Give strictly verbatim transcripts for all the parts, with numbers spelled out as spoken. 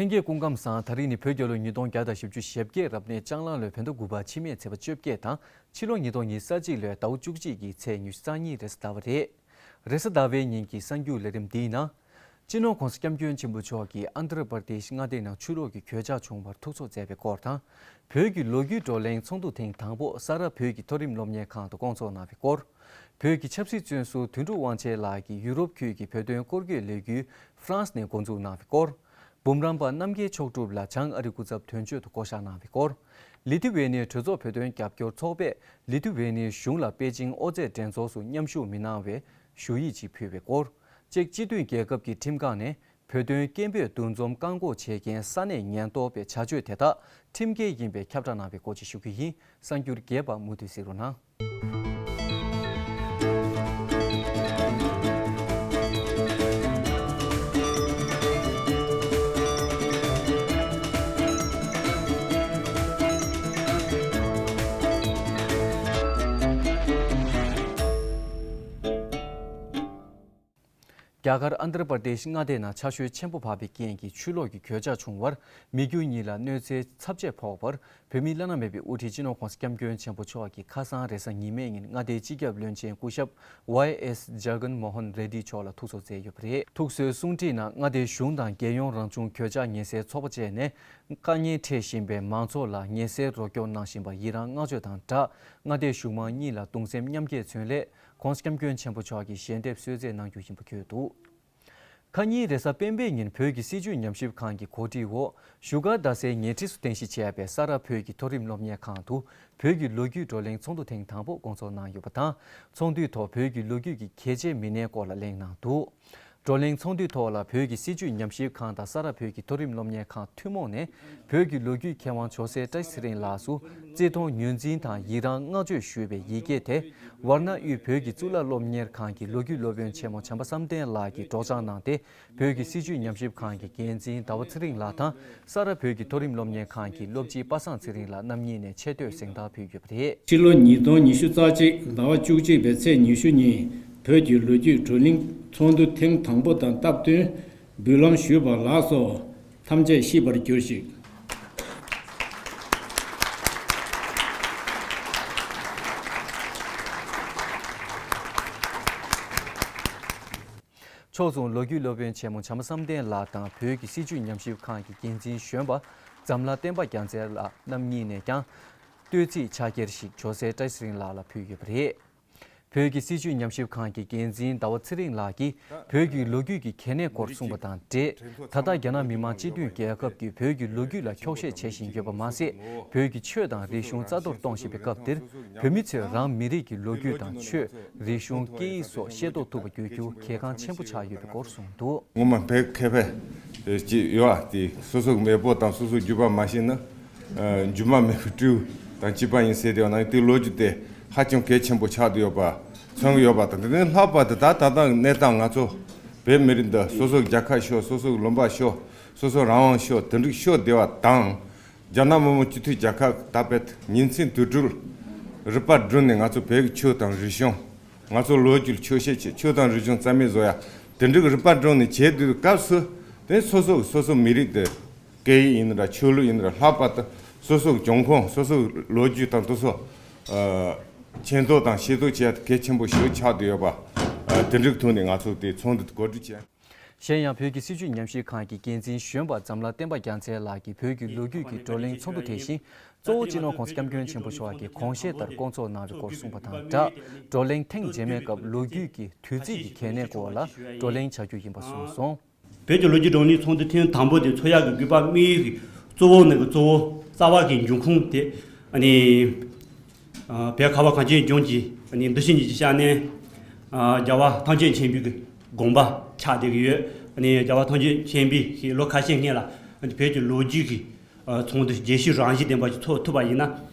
ལྷན་རྒྱས་སྐུ་ཁམས་བཟང་། ད་རིང་ནི་བོད་རྒྱལ་ལོ་ཉིས་སྟོང་བརྒྱ་དང་བཞི་བཅུ་ཞེ་བརྒྱད་རབ་གནས་ལྕང་གླང་ལོའི་བོད་ཟླ་དགུ་པ་ཕྱི་མའི་ཚེས་པ་བཅོ་བརྒྱད་དང་ཕྱི་ལོ་ཉིས་སྟོང་ཉི་ཤུ་རྩ་གཅིག་ལོའི་ཟླ་བ་བཅུ་གཅིག་གི་ཚེས་ཉི་ཤུ་རྩ་གཉིས་རེས་གཟའ་ཟླ་བ་རེད། རེས་གཟའ་ཟླ་བའི་ཉིན་གྱི་གསར་འགྱུར་ལས་རིམ་འདིའི་ནང་། སྤྱི་ནོར་༧གོང་ས་༧སྐྱབས་མགོན་ཆེན་པོ་མཆོག་གིས་ཨན་དྷ་ར་པར་དེཤ་མངའ་སྡེའི་ནང་ཆུ་ལོག་གི་གོད་ཆག་བྱུང་བར་ཐུགས་ཚོར་མཛད་པའི་སྐོར་དང་། བོད་ཀྱི་ལོ་རྒྱུས་བགྲོ་གླེང་ཚོགས་འདུ་ཐེངས་དང་པོ་ས་རཱ་བོད་ཀྱི་མཐོ་རིམ་སློབ་གཉེར་ཁང་དུ་བསྐོང་ཚོགས་གནང་བའི་སྐོར། བོད་ཀྱི་ཆབ་སྲིད་བཙོན་ཟུར་དོན་གྲུབ་དབང་ཆེན་ལགས་ཀྱིས་ཡུ་རོབ་ཁུལ་གྱི་བོད་དོན་སྐོར་སྐྱོད་ལས་འགུལ་ཧྥ་རན་སི་ནས་འགོ་འཛུགས་གནང་བའི་སྐོར། འབུམ་རམས་པ་རྣམ་རྒྱལ་མཆོག་གྲུབ་ལ་བྱང་ཨ་རི་སྐུ་ཚབ་དོན་གཅོད་དུ་བསྐོ་གཞག་གནང་བའི་སྐོར། ལི་ཐི་ཝེ་ནིའི་གྲོས་ཚོགས་བོད་དོན་རྒྱབ་སྐྱོར་ཚོགས་པས་ལི་ཐི་ཝེ་ནིའི་གཞུང་ལ་པེ་ཅིང་ཨོ་རྩེད་འགྲན་ཚོགས་སུ་མཉམ་ཞུགས་མི་གནང་བའི་ཞུ་ཡིག་ཅིག་ཕུལ་བའི་སྐོར། ཅེཀ་སྤྱི་མཐུན་རྒྱལ་ཁབ་ཀྱི་ཁྲིམས་ཁང་ནས་བོད་དོན་སྐད་འབོད་འདུ་འཛོམས་བཀག་འགོག་བྱེད་མཁན་ས་གནས་ཉེན་རྟོག་པའི་བྱ་སྤྱོད་དེ་དག་ཁྲིམས་འགལ་ཡིན་པའི་ཁྱབ་བསྒྲགས་གནང་བའི་སྐོར་བཅས་ཞུ་རྒྱུ་ཡིན། གསར་འགྱུར་རྒྱས་པ་མུ་མཐུད་གཟིགས་རོགས་གནང་། རྒྱ་གར་ཨན་དྷྲ་པར་དེཤ་མངའ་སྡེའི་ནང་ཆར་ཞོད་ཆེན་པོ་བབས་པའི་རྐྱེན་གྱིས་ཆུ་ལོག་གི་གོད་ཆག་བྱུང་བར་མི་རྒྱུ་གཉིས་ལ་གནོད་འཚེའི་ཚབས་ཆེ་ཕོག་པར་བོད་མིའི་བླ་ན་མེད་པའི་དབུ་ཁྲིད་སྤྱི་ནོར་༧གོང་ས་༧སྐྱབས་མགོན་ཆེན་པོ་མཆོག་གིས་ཁ་སང་རེས་གཟའ་ཉི་མའི་ཉིན་མངའ་སྡེའི་སྤྱི་ཁྱབ་བློན་ཆེན་སྐུ་ཞབས་ཝའི་ཨེས་ཇཱ་གན་མོ་ཧན་རེ་ཌི་མཆོག་ལ་ཐུགས་གསོ་མཛད་ཡོད་པ་རེད། ཐུགས་གསོའི་གསུང་འཕྲིན་ནང་མངའ་སྡེའི་གཞུང་དང་རྒྱལ་ཡོངས་རང་བྱུང་གོད་ཆག་ཉེན་སེལ་ཚོགས་པ་བཅས་ནས་དཀའ་ངལ་འཕྲད་བཞིན་པའི་མང་ཚོགས་ལ་ཉེན་སེལ་རོགས་སྐྱོར་གནང་བཞིན་པར་ཡི་རངས་བསྔགས་བརྗོད་དང་སྦྲགས། མངའ་སྡེའི་གཞུང་མང་གཉིས་ལ་གདུང་སེམས་མཉམ་སྐྱེད་མཚོན་སླད། ༸གོང་ས་༸སྐྱབས་མགོན་ཆེན་པོ་མཆོག་གིས་ཞལ་འདེབས་གསོལ་སྩལ་གནང་རྒྱུ་ཡིན་པ་བཀོད་འདུག་ཁ་ཉིན་རེས་གཟའ་སྤེན་པའི་ཉིན་བོད་ཀྱི་སྲིད་བྱུས་ཉམས་ཞིབ་ཁང་གི་གོ་སྒྲིག་འོག་བཞུགས་སྒར་རྡ་སའི་ཉེ་འཁྲིས་སུ་རྟེན་གཞི་བྱས་པའི་ས་རཱ་བོད་ཀྱི་མཐོ་རིམ་སློབ་གཉེར་ཁང་དུ་བོད་ཀྱི་ལོ་རྒྱུས་བགྲོ་གླེང་ཚོགས་འདུ་ཐེངས་དང་པོ་བསྐོང་ཚོགས་གནང་ཡོད་པ་དང་། ཚོགས་འདུའི་ཐོག་བོད་ཀྱི་ལོ་རྒྱུས་ཀྱི་གལ་ཆེའི་མི་སྣའི་སྐོར་ལ་གླེང་གནང་འདུག་བགྲོ་གླེང་ཚོགས་འདུའི་ཐོག་ལ་བོད་ཀྱི་སྲིད་བྱུས་ཉམས་ཞིབ་ཁང་དང་ས་རཱ་བོད་ཀྱི་མཐོ་རིམ་སློབ་གཉེར་ཁང་ཐུན་མོང་ནས་བོད་ཀྱི་ལོ་རྒྱུས་མཁས་དབང་ཇོ་སྲས་བཀྲ་ཤིས་ཚེ་རིང་ལགས་སུ་བརྩི་མཐོང་ངོས་འཛིན་དང་ཡི་རངས་བསྔགས་བརྗོད་ཞུས་པའི་ཡི་གེ་དེ་ཝར་ན་དབུས་བོད་ཀྱི་གཙུག་ལག་སློབ་གཉེར་ཁང་གི་ལོ་རྒྱུས་སློབ་དཔོན་ཆེན་མོ་བྱམས་པ་བསམ་གཏན་ལགས་ཀྱིས་སྒྲོག་སྦྱང་གནང་སྟེ། བོད་ཀྱི་སྲིད་བྱུས་ཉམས་ཞིབ་ཁང་གི་འགན་འཛིན་ཟླ་བ་ཚེ་རིང་ལགས་དང་ས་རཱ་བོད་ཀྱི་མཐོ་རིམ་སློབ་གཉེར་ཁང་གི་སློབ་སྤྱི་པ་སངས་ཚེ་རིང་ལགས་རྣམ་གཉིས་ནས་ཆེ་བསྟོད་གཟེངས་རྟགས་ཕུལ་ཡོད་པ་རེད། ཕྱི་ལོ་ཉིས་སྟོང་ཉི་ཤུ་རྩ་གཅིག་ཟླ་བ་བཅུ་གཅིག་པའི་ཚེས་ཉི་ཤུ་ཉིན་བོད་ཀྱི་ལོ་རྒྱུས་བགྲོ་གླེང་ཚོགས་འདུ་ཐེངས་དང་པོ་དང་སྟབས་བསྟུན་འབུལ་ལམ་ཞུས་པ་ལགས་སོ། ཐམས་ཅད་ཤེས་པར་གྱུར་ཅིག་ཕྱོགས་མཚུངས་ལོ་རྒྱུས་སློབ་དཔོན་ཆེན་མོ་བྱམས་པ་བསམ་གཏན་ལགས་དང་བོད་ཀྱི་སྲིད་བྱུས་ཉམས་ཞིབ་ཁང་གི་འགན་འཛིན་གཞོན་པ་འཛམ་ལྷ་བསྟན་པ་རྒྱལ་མཚན་ལགས་རྣམ་གཉིས་ནས་ཀྱང་བསྟོད་ཚིག་ཕྱག་འཁྱེར་ཞིག་ཇོ་སྲས་བཀྲ་ཤིས་ཚེ་རིང་ལགས་ལ་ཕུལ་ཡོད་པ་རེད། བོད་ཀྱི་སྲིད་བྱུས་ཉམས་ཞིབ་ཁང་གི་འགན་འཛིན་ཟླ་བ་ཚེ་རིང་ལགས་ཀྱིས་བོད་ཀྱི་ལོ་རྒྱུས་ཀྱི་གལ་གནད་སྐོར་གསུངས་པ་དང་འབྲེལ། ད་ལྟ་རྒྱ་ནག་མི་དམངས་སྤྱི་མཐུན་རྒྱལ་ཁབ་ཀྱིས་བོད་ཀྱི་ལོ་རྒྱུས་ལ་འཁྱོག་བཤད་བྱེད་བཞིན་ཡོད་པ་མ་ཟད། བོད་ཀྱི་ཆོས་དང་རིག་གཞུང་རྩ་གཏོར་གཏོང་བཞིན་པའི་སྐབས་འདིར། བོད་མི་ཚོས་རང་མི་རིགས་ཀྱི་ལོ་རྒྱུས་དང་ཆོས། རིག་གཞུང་། སྐད་ཡིག་སོགས་ཤེས་རྟོགས་ཐུབ་པ་དགོས་རྒྱུ་གལ་འགངས་ཆེན་པོ་ཆགས་ཡོད་པའི་སྐོར་གསུངས་འདུག་ངོ་མ་བོད་མཁས་པ་ཅིག་ཡོད་པ་དེ་སོ་སོའི་མེས་པོ་དང་སོ་སོའི་རྒྱུད་པ་མ་ཤེས་ན། ཨ། རྒྱུ་མ་མེད་པའི་སྤྲེའུ་དང་གཅིག་པ་ཡིན་ཟེར་དེ་ཡང་ན་དེའི་ལོ་རྒྱུས་དེ་ཧ་ཅང་གལ་ཆེན་པོ་ཆགས་བསྡད་ཡོད་པ་མཚོན་གྱི་ཡོད་པ་དང་། དེ་ནས་ལྷག་པར་དུ་ད་ད་ལྟ་གནས་སྟངས་ང་ཚོ་བོད་མི་རིགས་འདི་སོ་སོའི་རྒྱལ་ཁབ་ཤོག་སོ་སོའི་ལུང་པ་ཤོག་སོ་སོའི་རང་དབང་ཤོག་དེ་འདྲ་ཤོར་བསྡད་པ་དང་། རྒྱ་ནག་མི་དམངས་སྤྱི་མཐུན་རྒྱལ་ཁབ་ད་བར་དུ་ཉིན་མཚན་དུས་དྲུག་རུས་པ་བསྒྲིམས་ནས་ང་ཚོ་བོད་ཀྱི་ཆོས་དང་རིག་གཞུང་། ང་ཚོ་ལོ་རྒྱུས་འཁྱོག་བཤད་བྱས། ཆོས་དང་རིག་གཞུང་རྩ་མེད་བཟོ་ཡ་དེ་འདྲ་གི་རུས་པ་བསྒྲིམས་ནས་བྱས་དུས་སྐབས་སུ། དེ་སོ་སོ་སོ་སོའི་མི་རིགས་དེ་སྐད་ཡིག་ཡིན་ན་འདྲ། ཆོས་ལུགས་ཡིན་ན་འདྲ། ལྷག་པར་དུ་སོ་སོའི་འབྱུང་ཁུངས་སོ་སོའི་ལོ་རྒྱུས་དང་དེ་ཚོ། ཨ། མཁྱེན་རྟོགས་དང་ཤེས་རྟོགས་བྱེད་ཡ་དེ་གལ་ཆེན་པོ་ཞིག་ཆགས་བསྡད་ཡོད་པ། ཨ། དེ་འདྲ་གི་ཐོག་ནས་ང་ཚོ་དེ་ཚོགས་འདུ་གོ་སྒྲིག་བྱས། གཞན་ཡང་བོད་ཀྱི་སྲིད་བྱུས་ཉམས་ཞིབ་ཁང་གི་འགན་འཛིན་གཞོན་པ་འཛམ་ལྷ་བསྟན་པ་རྒྱལ་མཚན་ལགས་ཀྱིས་བོད་ཀྱི་ལོ་རྒྱུས་ཀྱི་བགྲོ་གླེང་ཚོགས་འདུ་དེ་བཞིན་གཙོ་བོ་སྤྱི་ནོར་༸གོང་ས་༸སྐྱབས་མགོན་ཆེན་པོ་མཆོག་གིས་དགོངས་བཞེད་ལྟར་བསྐོང་ཚོགས་གནང་བའི་སྐོར་གསུངས་པ་དང་སྦྲགས། བགྲོ་གླེང་ཐེངས་རྗེས་མའི་སྐབས་ལོ་རྒྱུས་ཀྱི་དུས་ཚིགས་ཀྱི་གལ་གནད་སྐོར་ལ་བགྲོ་གླེང་བྱ་རྒྱུ་ཡིན་པ་གསུངས་སོང་། བོད་ཀྱི་ལོ་རྒྱུས་བགྲོ་གླེང་ཚོགས་འདུ་ཐེངས་དང་པོ་དེ་འཚོགས་ཡག་གི་དགོས་པ་དམིགས་ཡུལ་གྱི་གཙོ་བོ་ནང་གི་གཙོ་བོ་རྩ་བ་གི་འབྱུང་ཁུངས་དེ། ཨ་ནི། ཨ། བོད་ཁ་བ་གངས་ཅན་ལྗོངས་ཀྱི་ཨ་ནི་འདུ་ཤེས་གཉིས་ཀྱི་ཤར་ནས། ཨ། རྒྱལ་བ་ཐམས་ཅད་མཁྱེན་པའི་གི་དགོངས་པ་ཆགས་བསྡད་ཀྱི་ཡོད། ཨ་ནི་རྒྱལ་བ་ཐམས་ཅད་མཁྱེན་པས་ལོ་ཁ་ཤས་སྔོན་ལ་ཨ་ནི་བོད་ཀྱི་ལོ་རྒྱུས་ཀྱི་ཨ་ཚོགས་འདུ་རྒྱས་བཤད་རང་བཞིན་ལྡན་པ་ཞིག་འཚོགས་ཐུབ་པ་ཡིན་ན་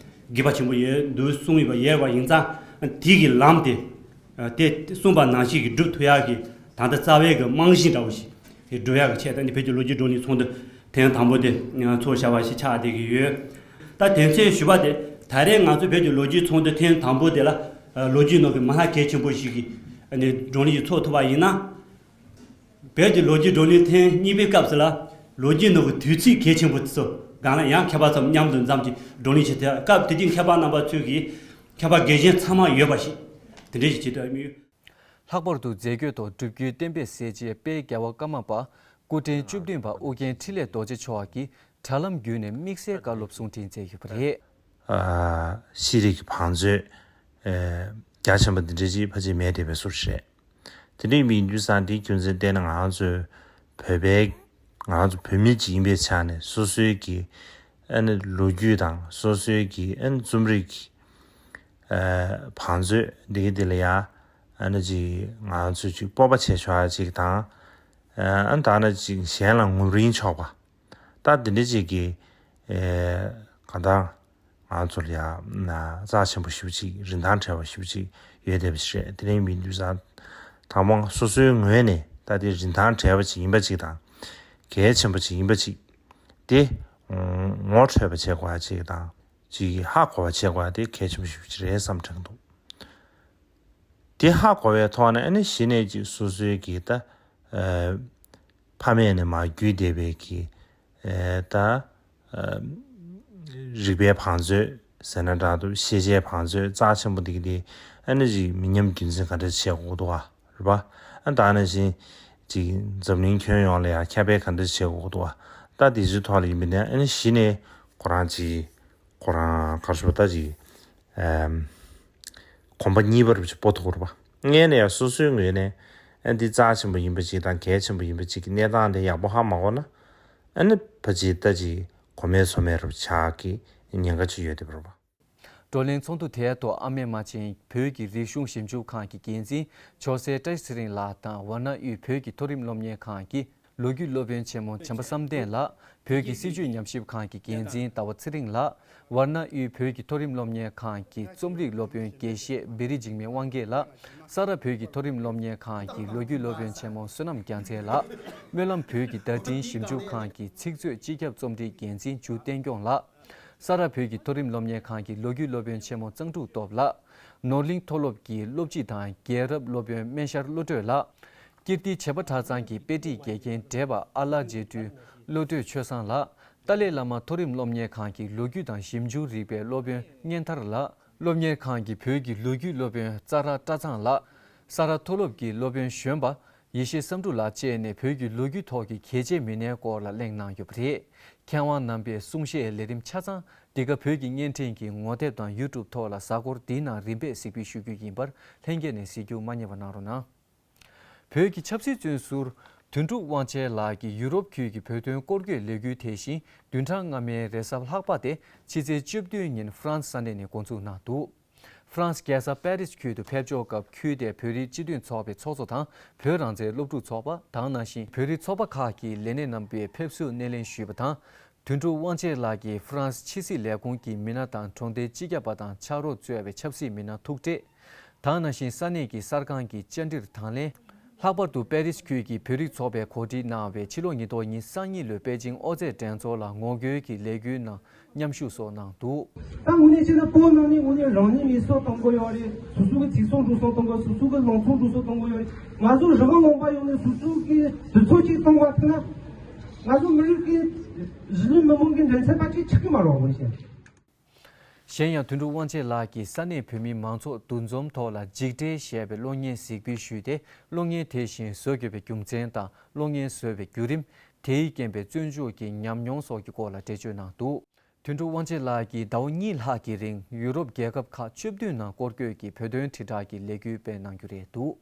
དགེ་བ་ཆེན་པོ་ཡོད་འདུག་གསུངས་ཡོད་པ་ཡོད་པ་ཡིན་ཙང་། དེ་གི་ལམ་དེ་ཨ་དེ་གསུངས་པ་ནང་བཞིན་གྱི་སྒྲུབ་ཐུབ་ཡག་གི་ད་ལྟ་རྩ་བའི་གི་རྨང་གཞི་འདྲ་བོ་ཞིག་སྒྲུབ་ཡག་གི་ཆེད་དུ་ནི་བོད་ཀྱི་ལོ་རྒྱུས་བགྲོ་གླེང་ཚོགས་འདུ་ཐེངས་དང་པོ་དེ་ཚོགས་བཞག་པ་ཞིག་ཆགས་བསྡད་ཀྱི་ཡོད། ད་དེ་ཚོའི་ཞུ་བ་དེ་ད་རེས་ང་ཚོ་བོད་ཀྱི་ལོ་རྒྱུས་ཚོགས་འདུ་ཐེངས་དང་པོ་དེ་ལ་ལོ་རྒྱུས་ནང་གི་མ་ལྷ་གལ་ཆེན་པོ་ཞིག་གི་ནི་བགྲོ་གླེང་ཞིག་ཚོགས་ཐུབ་པ་ཡིན་ན། བོད་ཀྱི་ལོ་རྒྱུས་བགྲོ་གླེང་ཐེངས་གཉིས་པའི་སྐབས་སུ་ལ་ ལོ་རྒྱུས་ནང་གི་དུས་ཚིགས་གལ་ཆེན་པོ་དེ་ཚོ་སྒང་ལ་ཡང་མཁས་པ་ཚོ་མཉམ་དུ་འཛོམས་ཀྱིས་བགྲོ་གླེང་བྱེད་ཐུབ། སྐབས་དེ་དུས་མཁས་པ་རྣམ་པ་ཚོས་ཀྱིས་མཁས་པ་དགེ་རྒན་ཚང་མ་ཡོད་པ་ཞིག་དེ་འདྲ་ཞིག་བྱེད་ཐུབ་ཡོད། ལྷག་པར་དུ་མཛད་སྒོའི་ཐོག་སྒྲུབ་བརྒྱུད་བསྟན་པའི་གསལ་བྱེད་དཔལ་རྒྱལ་བ་ཀརྨ་པ་སྐུ་ཕྲེང་བཅུ་བདུན་པ་ཨོ་རྒྱན་འཕྲིན་ལས་རྡོ་རྗེ་མཆོག་གིས་དྲ་ལམ་བརྒྱུད་ནས་དམིགས་བསལ་བཀའ་སློབ་གསུང་འཕྲིན་མཛད་ཡོད་པ་རེད། ཨ། ཤེས་རིག་གི་བང་མཛོད། ཨེ། རྒྱ་ཆེན་པོ་འདི་འདྲ་ཅིག་ཕལ་ཆེར་མེད་བསྡད་པའི་བཟོ་འདྲ་རེད། དེ་འདྲ་ཡིན་དུས་ཙང་དེའི་རྒྱུ་མཚན་བལྟས་ན་ང་རང་ཚོའི་བོད་པའི། ང་རང་ཚོ་བོད་མི་ཅིག་ཡིན་པའི་ཆ་ནས་སོ་སོའི་གི་ཨ་ནི་ལོ་རྒྱུས་དང་སོ་སོའི་གི་ཨ་ནི་རྩོམ་རིག་གི་ཨ། བང་མཛོད་འདི་གི་འདི་ལ་ཡ་ཨ་ནི་ཅིག་ང་རང་ཚོས་ཅིག་སྤོབས་པ་བྱེད་ཆོག་ཡ་ཅིག་དང་། ཨ། ད་ནི་ཅིག་གཞན་ལ་ངོམ་རིན་ཆོག་པ། ད་འདི་འདྲ་ཅིག་གི་ཨེ། གང་ལྟར་ང་ཚོ་ལ་ཡ་ན་རྩ་ཆེན་པོ་ཞེ་པོ་ཅིག་རིན་ཐང་བྲལ་བ་ཞེ་པོ་ཅིག་ཡོད་བསྡད་པ་ཞིག་རེད། དེ་རིང་མི་འདུས་ཙང་དང་པོ་སོ་སོའི་ངོས་ནས་ད་དེ་རིན་ཐང་བྲལ་བ་ཅིག་ཡིན་པ་ཅིག་དང་། གལ་ཆེན་པོ་ཅིག་ཡིན་པ་ཅིག་དེ་ངོ་འཕྲོད་པ་བྱེད་དགོས་ཡ་ཅིག་དང་། ཅིག་ཧ་གོ་བ་བྱེད་དགོས་ཡ་དེ་གལ་ཆེན་པོ་ཞེ་པོ་ཅིག་རེད་བསམ་དྲན་གྱི་འདུག་དེ་ཧ་གོ་བའི་ཐོག་ནས་ཨ་ནི་གཞི་ནས་ཅིག་སོ་སོའི་གི་ད་ཨ། ཕ་མེས་ནས་མར་བརྒྱུད་བསྡད་པའི་གི་ཨ། ད་ཨ། རིག་པའི་བང་མཛོད་ཟེར་ན་འདྲ་འདུག་ཤེས་བྱའི་བང་མཛོད་རྩ་ཆེན་པོ་འདི་གི་དེ་ཨ་ནི་ཅིག་མི་ཉམས་རྒྱུན་འཛིན་ག་འདྲ་བྱེད་དགོས་འདུག་བ། རེད་པ། ཨ། ད་ནང་བཞིན་ཅིག་འཛམ་གླིང་ཁྱོན་ཡོངས་ལ་ཡང་ཁྱབ་སྤེལ་ག་འདྲ་བྱེད་དགོས་འདུག་བ། ད་དེ་ཚོའི་ཐོག་ལ་ཡིན་པ་ནས་ཨ་ནི་གཞི་ནས་ཁོ་རང་ཅིག་ཁོ་རང་ག་རེ་ཞུ་དགོས། ད་ཅིག་ཨམ། གོམ་པ་གཉིས་པ་རུ་ཅིག་སྤོ་ཐུབ་ཀྱི་རེད་པ། སྔོན་ནས་ཡང་སོ་སོའི་ངོས་ནས་ཨ་འདི་རྩ་ཆེན་པོ་ཡིན་པ་ཅིག་དང་གལ་ཆེན་པོ་ཡིན་པ་ཅིག་གི་གནས་སྟངས་དེ་ཡག་པོ་ཧ་མ་གོ་ན། ཨ་ནི་ཕ་ཅིག་ད་ཅིག་གོ་མེད་སོ་མེད་རུ་ཆགས་ཀྱི་ཉེན་ཁ་ཅིག་ཡོད་བསྡད་པ་རེད་པ། བགྲོ་གླེང་ཚོགས་འདུ་དེའི་ཐོག་ཨ་མེ་རྨ་ཆེན་བོད་ཀྱི་རིག་གཞུང་ཞིབ་འཇུག་ཁང་གི་འགན་འཛིན་ཇོ་སེ་བཀྲ་ཤིས་ཚེ་རིང་ལགས་དང་ཝཱ་ཎ་དབུས་བོད་ཀྱི་མཐོ་རིམ་སློབ་གཉེར་ཁང་གི་ལོ་རྒྱུས་སློབ་དཔོན་ཆེན་མོ་བྱམས་པ་བསམ་གཏན་ལགས། བོད་ཀྱི་སྲིད་བྱུས་ཉམས་ཞིབ་ཁང་གི་འགན་འཛིན་ཟླ་བ་ཚེ་རིང་ལགས། ཝཱ་ཎ་དབུས་བོད་ཀྱི་མཐོ་རིམ་སློབ་གཉེར་ཁང་གི་རྩོམ་རིག་སློབ་དཔོན་དགེ་བཤེས་བེ་རི་འཇིགས་མེད་དབང་རྒྱལ་ལགས། ས་རཱ་བོད་ཀྱི་མཐོ་རིམ་སློབ་གཉེར་ཁང་གི་ལོ་རྒྱུས་སློབ་དཔོན་ཆེན་མོ་བསོད་ནམས་རྒྱལ་མཚན་ལགས། སྨོན་ལམ་བོད་ཀྱི་བརྡ་འཕྲིན་ཞིབ་འཇུག་ཁང་གི་ཚིག་མཛོད་སྤྱི་ཁྱབ་རྩོམ་སྒྲིག་འགན་འཛིན་འཇུ་བསྟན་སྐྱོང་ལགས། ས་རཱ་བོད་ཀྱི་མཐོ་རིམ་སློབ་གཉེར་ཁང་གི་ལོ་རྒྱུས་སློབ་དཔོན་ཆེན་མོ་གཙང་ཕྲུག་སྟོབས་ལགས། ནོར་གླིང་མཐོ་སློབ་ཀྱི་སློབ་སྤྱི་དང་རྒྱལ་རབས་སློབ་དཔོན་སྨན་ཤར་བློ་གྲོས་ལགས། ཀིརྟི་བྱེས་པ་གྲྭ་ཚང་གི་དཔེ་ཁྲིད་དགེ་རྒན་བགྲེས་པ་ཨ་ལགས་རྗེ་སྤྲུལ་བློ་གྲོས་ཆོས་བཟང་ལགས། ཏཱ་ལའི་བླ་མ་མཐོ་རིམ་སློབ་གཉེར་ཁང་གི་ལོ་རྒྱུས་དང་ཞིབ་འཇུག་རིག་པའི་སློབ་དཔོན་གཉན་ཐར་ལགས། སློབ་གཉེར་ཁང་གི་བོད་ཀྱི་ལོ་རྒྱུས་སློབ་དཔོན་ཙཱ་ར་བཀྲ་ཚང་ལགས། ས་རཱ་མཐོ་སློབ་ཀྱི་སློབ་དཔོན་གཞོན་པ་ཡེ་ཤེས་བསམ་གྲུབ་ལགས་བཅས་ནས་བོད་ཀྱི་ལོ་རྒྱུས་ཐོག་གི་གལ་ཆེའི་མི་སྣའི་སྐོར་ལ་གླེང་གནང་ཡོད་པ་རེད། མཁས་དབང་རྣམ་པས་གསུང་བཤད་ལས་རིམ་ཆ་ཚང་འདི་ག་བོད་ཀྱི་བརྙན་འཕྲིན་གྱི་ངོ་དེབ་དང་ཡུ་ཊུབ་ཐོག་ལ་གཟའ་འཁོར་འདིའི་ནང་རིམ་པས་གཟིགས་འབུལ་ཞུ་རྒྱུ་ཡིན་པར་ལྷན་རྒྱས་ནས་གཟིགས་རྒྱུ་མ་བསྙེལ་བ་གནང་རོགས་གནང་། བོད་ཀྱི་ཆབ་སྲིད་བཙོན་ཟུར་དོན་གྲུབ་དབང་ཆེན་ལགས་ཀྱིས་ཡུ་རོབ་ཁུལ་གྱི་བོད་དོན་སྐོར་སྐྱོད་ལས་འགུལ་དེ་བཞིན་བདུན་ཕྲག་སྔ་མའི་རེས་གཟའ་ལྷག་པ་སྟེ་ཕྱི་ཚེས་བཅུ་བདུན་ཉིན་ཧྥ་རན་སི་ས་གནས་ནས་འགོ་འཛུགས་གནང་འདུག་ཧྥ་རན་སི་རྒྱལ་ས་པེ་རིས་ཁུལ་དུ་ཕེབས་ཕྱོགས་སྐབས་ཁུལ་དེའི་བོད་རིགས་སྤྱི་མཐུན་ཚོགས་པའི་ཚོགས་གཙོ་དང་བོད་རང་བཙན་སློབ་ཕྲུག་ཚོགས་པ་དང་ནང་བཞིན་བོད་རིགས་ཚོགས་པ་ཁག་གི་ལས་སྣེ་རྣམ་པས་ཕེབས་བསུ་སྣེ་ལེན་ཞུས་པ་དང་། དོན་གྲུབ་དབང་ཆེན་ལགས་ཀྱིས་ཧྥ་རན་སི་ཕྱི་སྲིད་ལས་ཁུངས་ཀྱི་མི་སྣ་དང་གྲོང་སྡེའི་སྤྱི་ཁྱབ་པ་དང་ཕྱག་རོགས་གཙོས་པའི་ཆབ་སྲིད་མི་སྣ་ཐུག་འཕྲད། དེ་ནང་བཞིན་ས་གནས་ཀྱི་གསར་ཁང་གི་བཅར་འདྲིར་དང་ལེན། ལྷག་པར་དུ་པེ་རིས་ཁུལ་གྱི་བོད་རིགས་ཚོགས་པས་གོ་སྒྲིག་གནང་བའི་ཕྱི་ལོ་ཉིས་སྟོང་ཉི་ཤུ་རྩ་གཉིས་ལོའི་པེ་ཅིང་ཨོ་རྩེད་འགྲན་ཚོགས་ལ་ངོ་རྒོལ་གྱི་ལས་འགུལ་ནང་མཉམ་ཞུགས་སོགས་གནང་འདུག་ད་དངོས་གནས་བྱས་ན་བོད་ནང་ནས་དངོས་གནས་རང་ཉིད་མེད་གསོད་གཏོང་གི་ཡོད་རེད། སོ་སོ་གི་ཚེ་སྲོག་འགྲོ་སོང་གཏོང་གི། སོ་སོ་གི་ལང་ཚོ་འགྲོ་སོང་གཏོང་གི་ཡོད་རེད། ང་ཚོ་རང་དབང་ལུང་པ་ཡོད་ནས་སོ་སོ་གི་དུས་ཚོད་ཅིག་གཏོང་བ་ཐུབ་ན། ང་ཚོ་མི་རིགས་ཀྱི་གཞི་ནས་མི་མང་གི་མགྲིན་ཚབ་པ་ཅིག་ཆགས་ཀྱི་མ་རེད་དངོས་གནས། གཞན་ཡང་དོན་གྲུབ་དབང་ཆེན་ལགས་ཀྱིས་ས་གནས་བོད་མི་མང་ཚོགས་འདུ་འཛོམས་ཐོག་ལ་འཇིགས་བྲལ་ཞེས་པའི་གློག་བརྙན་གཟིགས་འབུལ་ཞུས་ཏེ། གློག་བརྙན་དེ་བཞིན་བཟོ་དགོས་པའི་རྒྱུ་མཚན་དང་གློག་བརྙན་བཟོས་པའི་བརྒྱུད་རིམ། དེའི་རྐྱེན་པས་བཙོན་འཇུག་གི་ཉམས་མྱོང་སོགས་ཀྱི་སྐོར་ལ་འགྲེལ་བརྗོད་གནང་འདུག་དོན་གྲུབ་དབང་ཆེན་ལགས་ཀྱིས་ཟླ་བ་གཉིས་ལྷག་གི་རིང་ཡུ་རོབ་རྒྱལ་ཁབ་ཁག་བཅུ་བདུན་ནང་སྐོར་སྐྱོད་ཀྱིས་བོད་དོན་དྲིལ་བསྒྲགས་ཀྱི་ལས་འགུལ་སྤེལ་གནང་རྒྱུ་རེད་འདུག་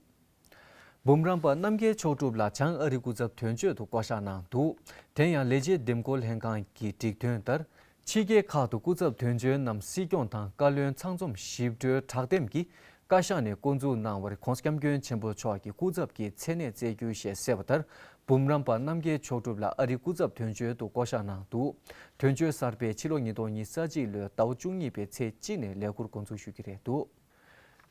འབུམ་རམས་པ་རྣམ་རྒྱལ་མཆོག་གྲུབ་ལགས་བྱང་ཨ་རི་སྐུ་ཚབ་དོན་གཅོད་དུ་བསྐོ་གཞག་གནང་འདུག་དེ་ཡང་ལས་བྱེད་འདེམས་བསྐོ་ལྷན་ཁང་གིས་བསྒྲིགས་དོན་ལྟར། ཕྱི་རྒྱལ་ཁག་ཏུ་སྐུ་ཚབ་དོན་གཅོད་རྣམས་སྲིད་སྐྱོང་དང་བཀའ་བློན་ཚང་འཛོམས་ཞིབ་ཕྲའི་དྲག་འདེམས་ཀྱིས་བཀའ་ཤག་ནས་བསྐོ་འཛུགས་གནང་བར་༧གོང་ས་༧སྐྱབས་མགོན་ཆེན་པོ་མཆོག་གིས་སྐུ་ཚབ་ཀྱི་མཚན་གནས་བསྩལ་རྒྱུ་ཞེས་གསལ་བ་ལྟར། འབུམ་རམས་པ་རྣམ་རྒྱལ་མཆོག་གྲུབ་ལགས་ཨ་རིའི་སྐུ་ཚབ་དོན་གཅོད་དུ་བསྐོ་གཞག་གནང་འདུག་དོན་གཅོད་གསར་པས་ཕྱི་ལོ་ཉིས་སྟོང་ཉི་ཤུ་རྩ་གཅིག་ལོའི་ཟླ་བ་བཅུ་གཉིས་པའི་ཚེས་གཅིག་ནས་ལས་འཁུར་འགོ་འཛུགས་ཞུ་གི་རེད་འདུག་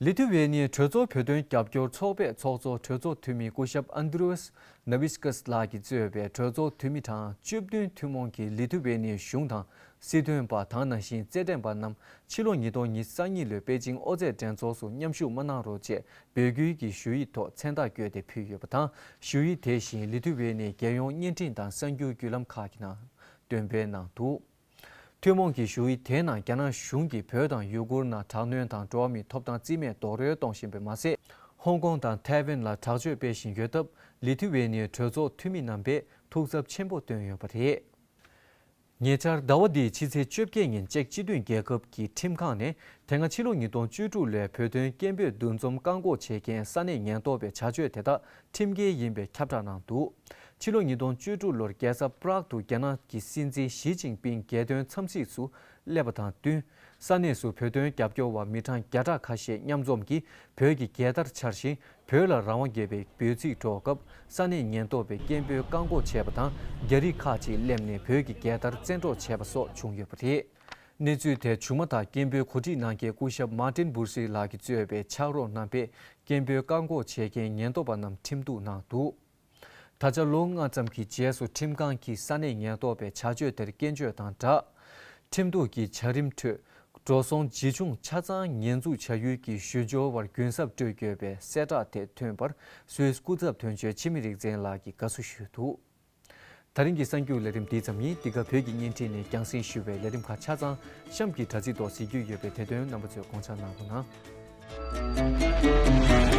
ལི་ཐུ་ཝེ་ནི་གྲོས་ཚོགས་བོད་དོན་རྒྱབ་སྐྱོར་ཚོགས་པའི་ཚོགས་གཙོ་གྲོས་ཚོགས་འཐུས་མི་སྐུ་ཞབས་ཨན་དྲུ་ཝས་ནེ་བི་སི་ཀས་ལགས་ཀྱིས་གཙོས་པའི་གྲོས་ཚོགས་འཐུས་མི་གྲངས་བཅུ་བདུན་ཐུན་མོང་གིས་ལི་ཐུ་ཝེ་ནི་གཞུང་དང་སྲིད་དོན་པ་དང་ནང་བཞིན་རྩེད་འགྲན་པ་རྣམས་ཕྱི་ལོ་ཉིས་སྟོང་ཉི་ཤུ་རྩ་གཉིས་ལོའི་པེ་ཅིང་ཨོ་རྩེད་འགྲན་ཚོགས་སུ་མཉམ་ཞུགས་མ་གནང་རོགས་ཅེས་འབོད་སྐུལ་གྱི་ཞུ་ཡིག་ཐོག་མཚན་རྟགས་བཀོད་དེ་ཕུལ་ཡོད་པ་དང་། ཞུ་ཡིག་དེ་བཞིན་ལི་ཐུ་ཝེ་ནི་རྒྱལ་ཡོངས་བརྙན་འཕྲིན་དང་གསར་འགྱུར་བརྒྱུད་ལམ་ཁག་གི་ནང་འདོན་སྤེལ་གནང་འདུག་ཐུན་མོང་གི་ཞུ་ཡིག་དེའི་ནང་རྒྱ་ནག་གཞུང་གིས་བོད་དང་ཡུ་གུར་ནང་དྲག་གནོན་དང་འགྲོ་བ་མིའི་ཐོབ་ཐང་རྩིས་མེད་རྡོག་རོལ་གཏོང་བཞིན་པ་མ་ཟད། ཧོང་ཀོང་དང་ཐའེ་ཝན་ལ་དྲག་སྤྱོད་སྤེལ་བཞིན་ཡོད་སྟབས། ལི་ཐུ་ཝེ་ནིའི་གྲོས་ཚོགས་འཐུས་མི་རྣམ་པས་ཐུགས་འཚབ་ཆེན་པོ་བཏོན་ཡོད་པ་རེད། ཉེ་ཆར་ཟླ་བ་འདིའི་ཕྱི་ཚེས་བཅོ་བརྒྱད་ཉིན་ཅེཀ་སྤྱི་མཐུན་རྒྱལ་ཁབ་ཀྱི་ཁྲིམས་ཁང་ནས་དེ་སྔ་ཕྱི་ལོ་ཉིས་སྟོང་བཅུ་དྲུག་ལོའི་བོད་དོན་སྐད་འབོད་འདུ་འཛོམས་བཀག་འགོག་བྱེད་མཁན་ས་གནས་ཉེན་རྟོག་པའི་བྱ་སྤྱོད་དེ་དག་ཁྲིམས་འགལ་ཡིན་པའི་ཁྱབ་བསྒྲགས་གནང་འདུག་ཕྱི་ལོ་ཉིས་སྟོང་བཅུ་དྲུག་ལོར་རྒྱལ་ས་པྲག་ཏུ་རྒྱ་ནག་གི་སྲིད་འཛིན་ཞི་ཅིན་ཕིང་རྒྱལ་དོན་འཚམས་གཟིགས་སུ་སླེབས་པ་དང་བསྟུན། ས་གནས་སུ་བོད་དོན་རྒྱབ་སྐྱོར་བ་མི་གྲངས་བརྒྱ་ཕྲག་ཁ་ཤས་མཉམ་འཛོམས་ཀྱིས་བོད་ཀྱི་རྒྱལ་དར་འཕྱར་ཞིང་། བོད་ལ་རང་དབང་རྒྱལ་བའི་འབོད་ཚིག་སྒྲོག་སྐབས། ས་གནས་ཉེན་རྟོག་པས་སྐད་འབོད་བཀག་འགོག་བྱས་པ་དང་། རྒྱ་རིགས་ཁག་ཅིག་སླེབས་ནས་བོད་ཀྱི་རྒྱལ་དར་བཙན་འཕྲོག་བྱས་པ་སོགས་བྱུང་ཡོད་པ་རེད། གནས་ཚུལ་དེ་བྱུང་མ་ཐག་སྐད་འབོད་གོ་སྒྲིག་གནང་མཁན་སྐུ་ཞབས་མཱ་ཏིན་སྦུར་སི་ལགས་ཀྱིས་གཙོས་པའི་ཕྱག་རོགས་རྣམ་པས་སྐད་འབོད་བཀག་འགོག་བྱེད་མཁན་ཉེན་རྟོག་པ་རྣམས་ཁྲིམས་གཏུག་གནང་འདུག་ད་ཆ་ལོ་ལྔ་ཙམ་གྱི་རྗེས་སུ་ཁྲིམས་ཁང་གིས་ས་གནས་ཉེན་རྟོག་པའི་བྱ་སྤྱོད་དེར་སྐྱོན་བརྗོད་དང་སྦྲགས། ཁྲིམས་གཏུག་གི་བྱ་རིམ་ཁྲོད། འགྲོ་སོང་ཇི་བྱུང་ཆ་ཚང་ཉེས་འཛུགས་བྱ་ཡུལ་གྱི་ཞུ་སྦྱོར་བར་གུན་གསབ་སྤྲོད་དགོས་པའི་གསལ་བསྒྲགས་དེ་ཐོན་པར་སུད་སི་སྐུ་ཚབ་དོན་གཅོད་འཆི་མེད་རིག་འཛིན་ལགས་ཀྱིས་དགའ་བསུ་ཞུས་འདུག་ད་རིང་གི་གསར་འགྱུར་ལས་རིམ་འདི་ཙམ་ཡིན། འདི་ག་བོད་ཀྱི་བརྙན་འཕྲིན་ནས་རྒྱང་སྲིང་ཞུ་བའི་ལས་རིམ་ཁག་ཆ་ཚང་གཤམ་གྱི་དྲ་ཚིགས་ཐོག་གཟིགས་རྒྱུ་ཡོད་པས་དེ་དོན་རྣམ་པ་ཚོས་དགོངས་འཇགས་གནང་རོགས་གནང་།